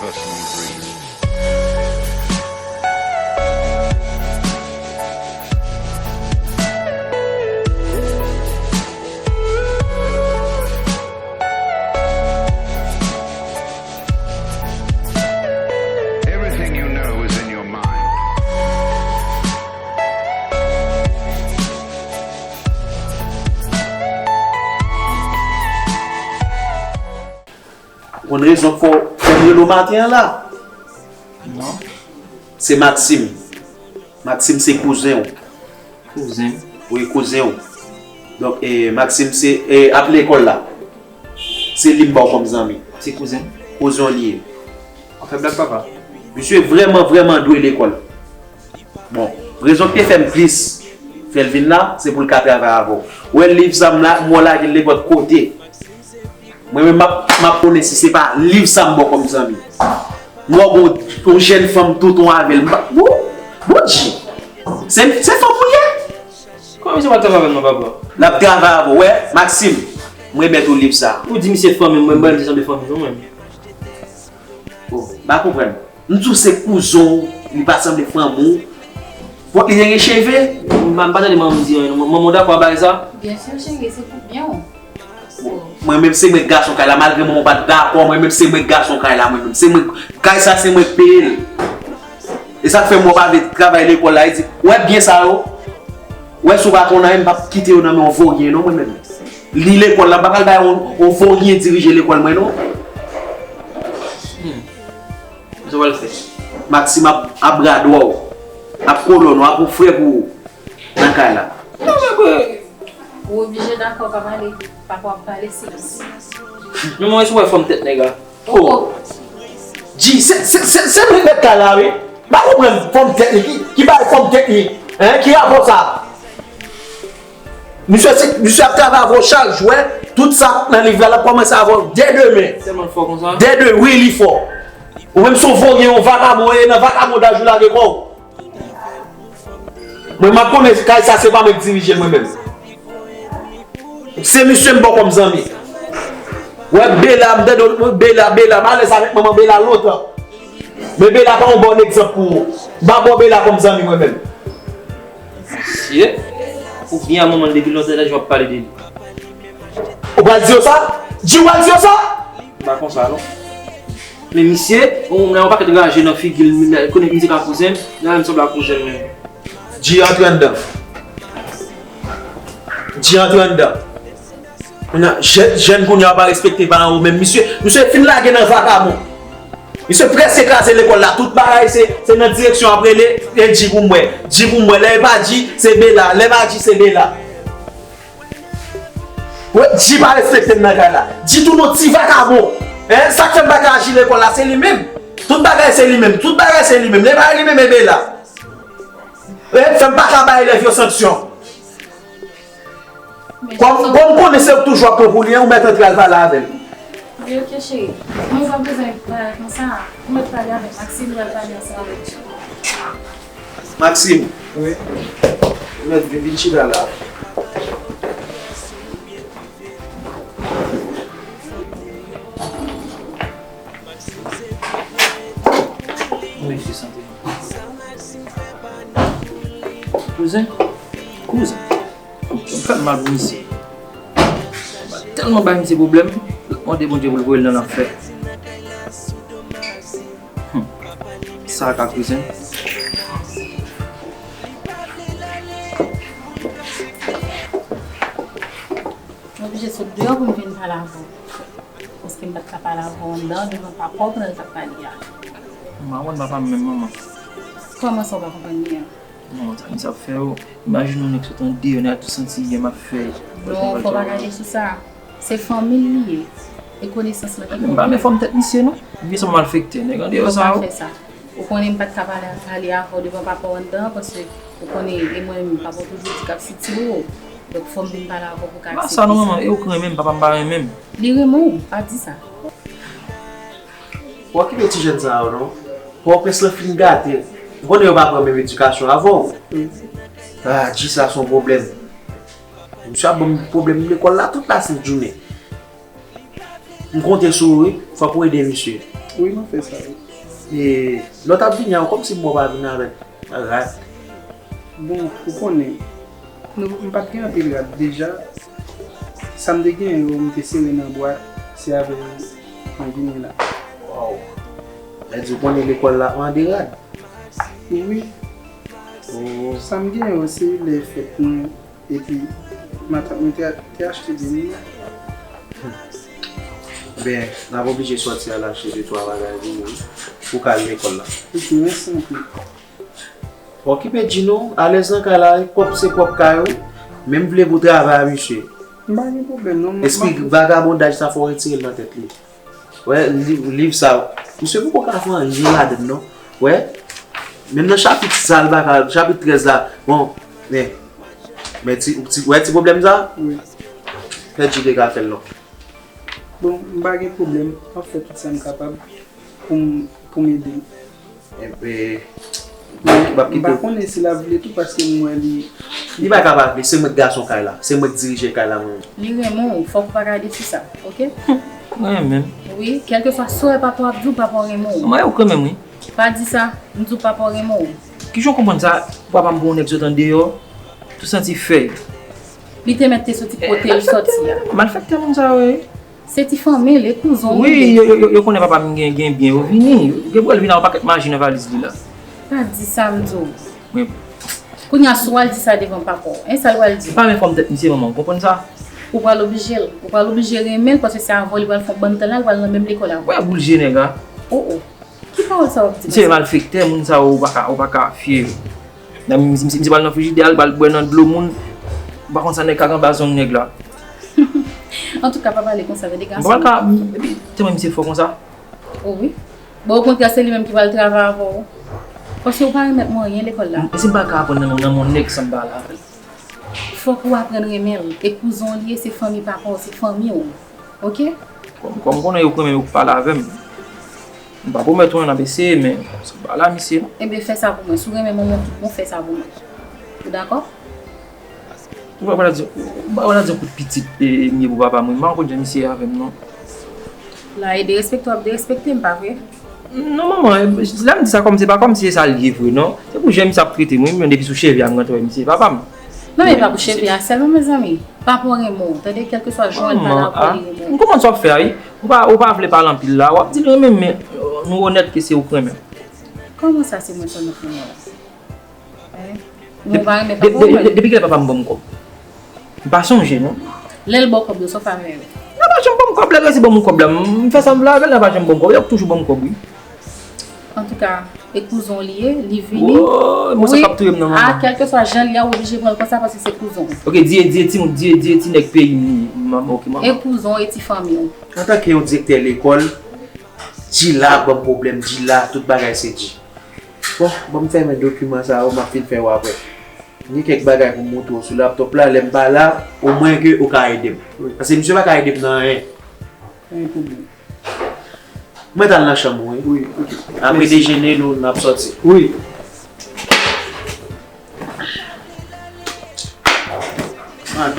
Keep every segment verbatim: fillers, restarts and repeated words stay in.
Everything you know is in your mind. Ou konn rezon k fè w fè m rele w maten an la? Non. Se Maxime. Maxime se kouzen w. Kouzen m? Wi, kouzen w. Donk, eh, Maxime se, eh, ap lekòl la. Se li m ba w kòm zanmi. Se kouzen m? Kouzen w li ye. W ap fè blag, papa? Misye vrèman, vrèman dwe lekòl. Bon, rezon ki te fè m plis fè l vin la, se pou l ka travay avè w. Ou wè liv sa m la, m wè w lage l nenpòt kote. Mwen menm, m ap, m ap konnen si se pa liv sa m ba w kòm zanmi. M wè w gon yon jèn fanm touton avè l. M pa, wou, Bondye! Se, se fanm ou ye? Kòman misye pa travay avè m non, papa? L ap travay avè w. Wè, Maxime, m remèt ou liv sa. Ou di misye fanmi m, mwen, mwen, li sanble fanmi m, non, mwen. Oh, m pa konprann. M di w se kouzen w, li pa sanble fanmi w. Fòk li te gen cheve. M pa, m pa tande manman m di anyen, non. Manman w dakò a bagay sa? Byen si, cheri, se pou byen w. Mwen menm se mwen k gason kay la, malgre manman w pa t dakò, mwen menm se mwen k gason kay la, mwen menm se mwen, kay sa se mwen k peye l. E sa k fè m wè w pa vle travay lekòl la, e di, wè byen sa yo, wè si w pa konn anyen, m p ap kite yo nan men yon voryen non, mwen menm. Li lekòl la, m pa pral bay yon, yon voryen dirije lekòl mwen non. Hmm. Sa w pral fè? Maxime ap, ap bradwa w, ap kolòn w, ap yon frè pou ou nan kay la. Non, men bro. Ou oblije dakò pa pale, pa pale silans. Men mwen, si w wè fòm tèt nèg la. Oh! G, se, se, se, se mwen k mèt kay la, wi. M pa konprann fòm tèt li, ki, ki bagay fòm tèt li. Hein, ki rapò sa? Misye, se, misye ap travay avè w chak jou, wè. Tout sa k nan liv la, l ap kòmanse avè w dè demen. Tèlman l fò konsa? Dè de, wi, li fò. Ou menm se yon voryen, yon vakabon, e nan vakabondaj ou lage kò w. Mwen, m ap konnen kay sa, se pa mwen k dirije l, mwen menm. Se misye m ba w kòm zanmi. Wè, Bela, m tande w, Bela, Bela, m alèz avèk manman Bela lontan. Men Bela pa yon bon egzanp pou ou. M pa ba w Bela kòm zanmi, mwen menm. Misye, ou byen a manman l depi lontan, lè w ap pale de li. Ou pral di yo sa? G, ou pral di yo sa? M pa konsa, non. Men misye, yon, yon pakèt raje nan figi l, men konnen misye ka kouzen m, nan menm sanble ak kouzen m menm. G, antre anndan. G, antre anndan. Kounye a, jèn, jèn kounye a pa respekte paran yo menm. Misye, misye fin lage nan vakabon. Misye prèske kraze lekòl la. Tout bagay se, se nan direksyon ap rele, e G pou m wè. G pou m wè. Lè e pa G, se Bela. Lè e pa G, se Bela. Wè, G pa respekte m nan kay la. G tou non ti vakabon. Hein, sa k fè m pa ka aji lekòl la, se li menm. Tout bagay se li menm. Tout bagay se li menm. Lè e pa li menm, e Bela. Hein, fè m pa ka bay elèv yo sanksyon. Kòm, kòm konnen se ou k toujou ap pran pou li, ou mèt antre al pale avè l. Wi, ok, cheri. Mwen pa bezwen pale konsa. Ou mèt pale avèk Maxime, li al pale ansanm avèk G. Maxime. Wi. Ou mèt vin, vin chita la. Mesye, sante. Kouzen? Kouzen? Kòman fè m mal pou misye? M tèlman bay misye pwoblèm, l ap mande Bondye pou l voye l nan lanfè. Hmm. Sa ka kouzen? M oblije sot deyò pou m vin pale avè w. Paske m pa t ka pale avè w anndan, devan papa w pandan l t ap pale a. M pa konprann papa m menm, manman. Kòman sa w pa konprann li an? Non, sa misye ap fè yo. Imajine yon nèg sot andeyò, nèg la tou santi byen m ap fè. Non, fò w pa gade sou sa. Se fanmi l li ye. E konesans lan ki fè. M pa renmen fòm tèt misye, non. Misye se yon malfektè, nèg andeyò sa yo. Ou pa fè sa. Ou konnen m pa t ka pale, pale avè w devan papa w anndan, paske ou konnen, e mwen menm, papa w toujou di k ap sitire w. Donk, fò m vin pale avè w pou w ka aksepte sa. Pa sa non, manman, e ou k renmen m, papa m pa renmen m. Li renmen w, pa di sa. Fò w kite ti jèn sa yo, non. Pòtoprens lan fin gate. M konnen yo pa pran menm edikasyon avè w. Ah, G sa se yon pwoblèm. Misye ap ban m pwoblèm lekòl la tout lasent jounen. M konte sou ou, wi. Fòk ou ede misye. Wi, m ap fè sa, wi. E lè w t ap vini a, kòmsi m wè w pa vin avèk rad. Bon, ou konnen, nou, m pa t gen anpil rad deja. Sa m te gen yo, m te sere nan bwat, se avè yo mwen vini la. Waw! Sa di w konnen lekòl la ap mande rad? Wi. Oh. Sa m gen yo, se lè fèt mwen, epi matant mwen te, te achte de mwen. Ben, n ap oblije sòti al achte de twa bagay pou ou, wi, pou w ka al lekòl la. Ok, mèsi anpil. Okipe Djino, alèz nan kay la, kòb se pwòp kay ou, men m vle pou travay a misye. M pa gen pwoblèm, non. Espri vagabondaj sa fò w retire l nan tèt li. Wè, liv, liv sa, misye poko ka fè anyen ladan l, non. Wè, menm nan chapit sa, l pa ka, chapit trèz la, bon, men, men ti, ti, wè ti pwoblèm sa? Wi. Fè Djide ka fè l, non. Bon, m pa gen pwoblèm, m ap fè tout sa m kapab pou m, pou m ede l. Enben, m ap kite w. M pa konnen si l ap vle tou, paske m wè li. Li pa ka pa vle, se mwen k gason kay la, se mwen k dirije kay la mwen menm. Li renmen w, fòk ou pa ka desi sa, oke? Mwen renmen m. Wi, kèlkeswa sa w wè papa w ap di w, papa w renmen w. Mwen, ou renmen m, wi. Pa di sa, m di w papa w renmen w. Kijan w konprann sa, papa m gon nèg sot andeyò, tou santi fèy. Li te mèt te soti kote l soti a. Malfektè moun sa yo ye. Se ti fanmi l, e kouzon w li ye. Wi, yo, yo, yo, yo konnen papa m gen, gen byen, yo vini. Gen pou yo vin ak yon pakèt maji nan valiz li la. Pa di sa m di w. Wi. Kounye a, si w al di sa devan papa w, en, sa l pral di? M pa menm fòm tèt misye, manman, ou konprann sa? Ou pral oblije l. Ou pral oblije renmen l, paske se avè w li pral fè yon bann tan la, li pral nan menm lekòl avè w. Wè boul je nèg la. Oh, oh. Ki pawòl sa w ap di konsa? Misye malfektè, moun sa yo, ou pa ka, ou pa ka fye yo. Nan, misye, misye, misye pral nan frijidè a, li pral bwè nan dlo moun. Ou pa konn sa nèg ka gen anba zong nèg la. Antouka, pa pale konsa, tande gason. Bon, ka, epi, tèlman misye fò konsa. O wi. Bon, okontrè, se li menm ki pral travay avè w. Paske ou pa remèt mwen anyen lekòl la. E si m pa ka aprann nan, nan men yon nèg san m pale avè l? Fòk ou aprann renmen l. E kouzon w li ye, se fanmi papa w, se fanmi w. Oke? Kòm, kòm konnen yo k renmen yo k pale avè m. M pa pwomèt ou anyen, n ap eseye, men se pa la misye non. Ebyen, fè sa pou mwen. Si w renmen manman w tout bon, fè sa pou mwen. Ou dakò? Ou pa pral di, ou pa pral di kout pitit, e, m ye pou papa mwen. M pa konn jan misye ye avè m non. La, e derespekte w ap derespekte m, pa vre? Non, manman, e, lè m di sa kòm se pa kòm si se sa l ye vre non. Se pou jan misye ap trete m, wi, men depi sou cheve a m rantre wè misye papa m. Non, men e pa pou cheve a sèlman, mezanmi. Papa w renmen w, tande, kèlkeswa jan l pale avè w, li renmen w. M konprann sa w ap fè a, wi. Ou pa, ou pa vle pale anpil la. W ap di l renmen m, men, euh, nou onèt ke se ou k renmen m. Kòman sa se mwen sèlman k renmen w? Hein? Ou pa renmen papa w, mwen? Depi kilè papa m ban m kòb? M pa sonje, non. Lè l ba w kòb yo, sa w fè avè yo? Nan pa janm ban m kòb, lè resi ban m kòb la, m fè sa m vle avè l, nan pa janm ban m kòb, yo toujou ban m kòb, wi. Antouka, e kouzon w li ye, li vini. Woy, mwen sa k ap touye m nan, manman. Wi, a, kèlkeswa jan l ye a, ou oblije pran l konsa paske se kouzon w. Ok, di e, di e timoun, di e, di e ti nèg peyi m li ye, manman, ok, manman. E kouzon w, e ti fanmi w. Antanke yon direktè lekòl, Dji la ap ban m pwoblèm, Dji la, tout bagay se Dji. Bon, ban m fèmen dokiman sa yo, m ap fin fè yo aprè. Gen kèk bagay pou m montre w sou laptòp la, lè m pa la, omwen ke ou ka ede m. Paske misye pa ka ede m nan anyen. Pa gen pwoblèm. Mwen t al nan chanm ou, wi. Wi, ok. Apre dejene, nou, n ap sòti. Wi. Mwen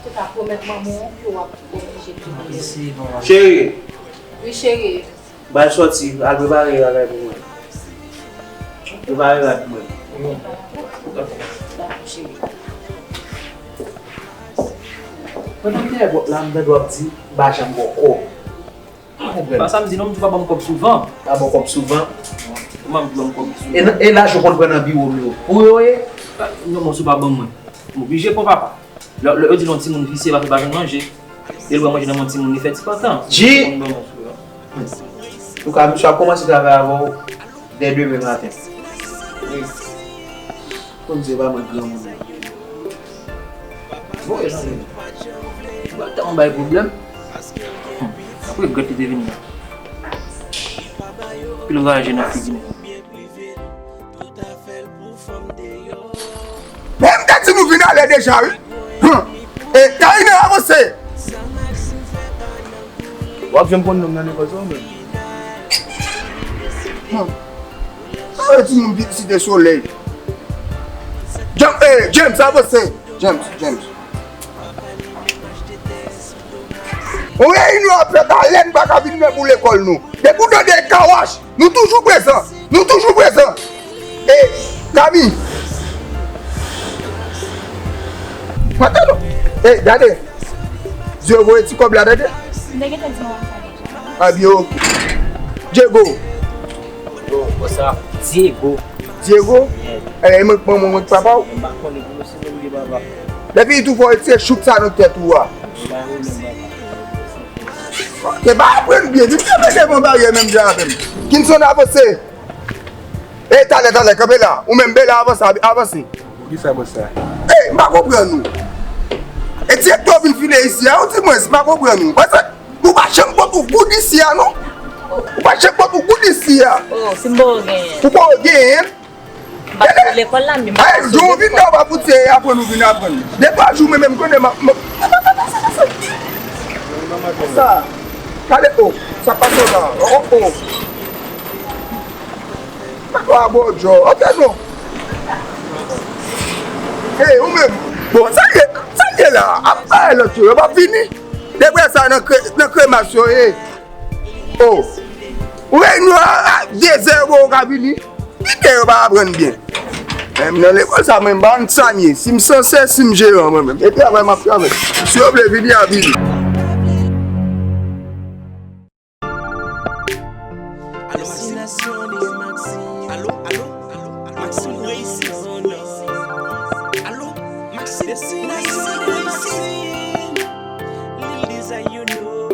te ka pwomèt manman w ke w ap oblije kite l. Cheri. Wi, cheri. Ba l sòti, al prepare bagay pou mwen. Prepare rad pou mwen. Dakò, cheri. Pandan m te dèyè pòt la, m tande w ap di, m pa janm ba w kòb. Pa konprann. Pa sa m di non, m di w pa ban m kòb souvan. Pa ban w kòb souvan. Kòman m di w ban m kòb souvan? E nan, e lajan w konn pran nan biwo m yo, pou yo ye? Non, mwen, si w pa ban mwen, m oblije pran, papa. Lè, lè yo di non, timoun visye, pa fè pa jwenn manje. E l wè manje nan men timoun, li fè ti pantan. Dji! Ou ka, misye ap kòmanse travay avè w dè demen maten. Wi. Konn se pa mwen granmoun nan. Voye nan men. Ou pa tann bay pwoblèm. Hmm. Apre regrèt li te vini la. Pil raje nan figi m. Men m te di nou vin ale deja, wi. Hum. E, Karine, avanse. W ap janm konn non m nan lekòl sa, ou menm? Hum. Sa vle di moun vin site solèy. James, eh, James, avanse. James, James. Yon reyinyon ap fèt a lè n pa ka vin menm pou lekòl nou. Depi w tande kawach, nou toujou prezan. Nou toujou prezan. E, Kami. Mwen tande. E, gade. Zye voye ti kòb la, tande. M te gentan di manman sa deja. A byen, oke. Diego. Bon, bon, sa. Diego. Diego? Yes. E, e mwen k manman w, mwen k papa w? M pa konnen pou nou si nou li papa. Depi tou fò retire chouk sa nan tèt ou a. M pa konnen papa. Te pa aprann byen, vin kanpe devan baryè menm jan avè m. Kinson avanse. E talè, talè, kanpe la. Ou menm, Bela, avanse, avanse. Poukisa mwen sa? E, m pa konprann ou. E direktè w vin file isi a, ou di mwen, m pa konprann ou. Paske ou pa janm pot ou goud isi a, non. Ou pa janm pot ou goud isi a. Oh, si m ba w genyen. Ou pa w genyen. M pa t pou lekòl la, men m pa Ay, jou vin nan w pa pou ti aprann ou vin aprann. De twa jou, men menm konnen m ap. Sa. Gade, oh, sa pase la. Oh, oh. Papa a bò djò. Ok, non. Hey, ou menm. Bon, sa ye, sa ye la. Ap bay lòt yo, yo p ap vini. Deprè sa nan kre, nan kremas yo ye. Oh. Ou reyinyon a, a dezè, bon, ou ka vini. Kite yo pa aprann byen. Menm nan lekòl sa, mwen, m pa konn sa m ye. Si m sansè, si m jeran, mwen menm. E travay m ap travay. Si yo vle vini, y a vini. Alo, Maxime. Alo, alo, alo. Maxime reyisi. Alo, Maxime reyisi. Lil Design, you know.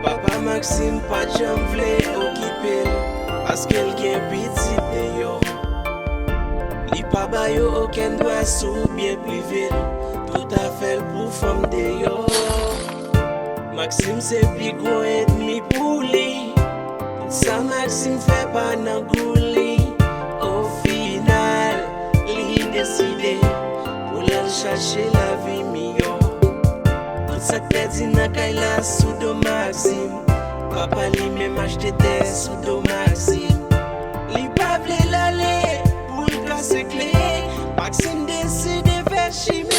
Papa Maxime pa t janm vle okipe l, paske l gen pitit deyò. Li pa ba yo okenn dwa sou byen prive l, tout afè l pou fanm deyò. Maxime se pi gwo ènmi pou li. Tout sa Maxime fè pa nan gou li. Ofinal, li deside pou l al chache lavi miyò. Tout sa k pèdi nan kay la sou do Maxime. Papa li menm achte tè sou do Maxime. Li pa vle l ale pou l kase kle. Maxime deside fè chimen.